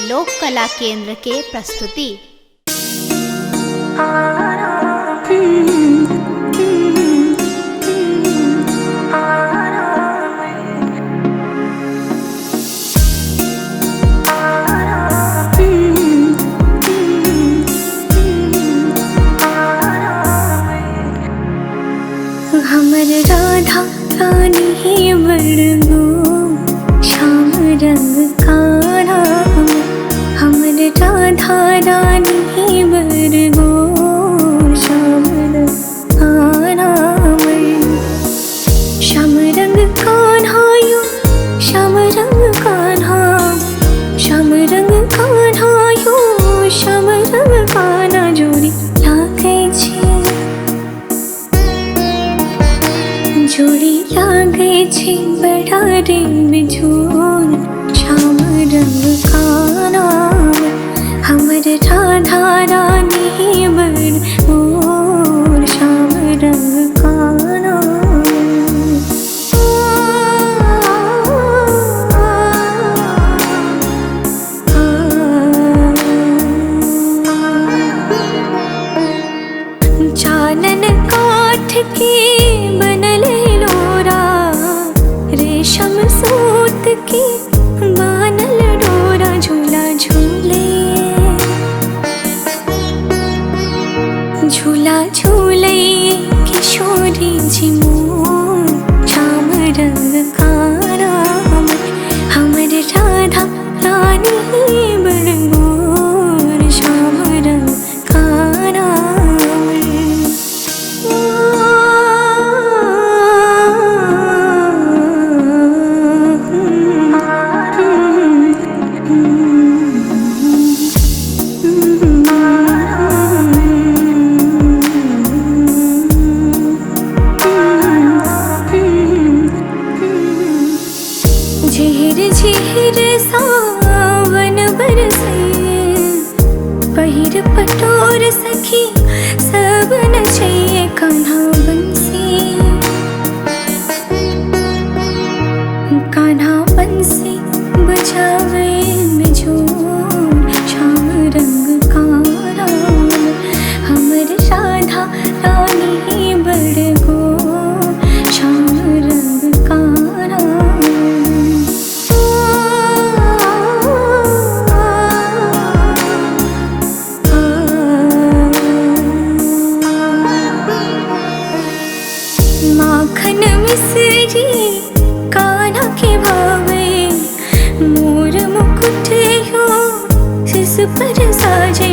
लोक कला केंद्र के प्रस्तुति। हमर राधा रानी ही बड़ श्याम रंग कान्हा, हमर राधा रानी ही बड़ श्याम रंग कान्हा, श्याम रंग कान्हा यो श्याम रंग कान्हा, श्याम रंग कान्हा यो श्याम रंग कान्हा, जोड़ी लागै छै जोड़ी लागै छै बड़ा रे बिजोर श्याम रंग कान्हा, हमर राधा रानी बड़ मोर श्याम रंग कान्हा। चानन काठ के बनल लोरा, रेशम सूत के बानल डोरा, झूला झूले झूला झूले किशोरी जी मोर श्याम रंग कान्हा, हमर राधा रानी बड़ गोर श्याम रंग कान्हा। झिहिर झिहिर सावन बरसे, पहिर पटोर सखी सब नचैये कान्हा बंसी, कान्हा बंसी बजावे बिजोर श्याम रंग कान्हा, हमर राधा रानी बड़ गोर श्याम रंग कान्हा। माखन मिश्री कान्हा के भावे, मोर मुकुट यो शिश पर साजे।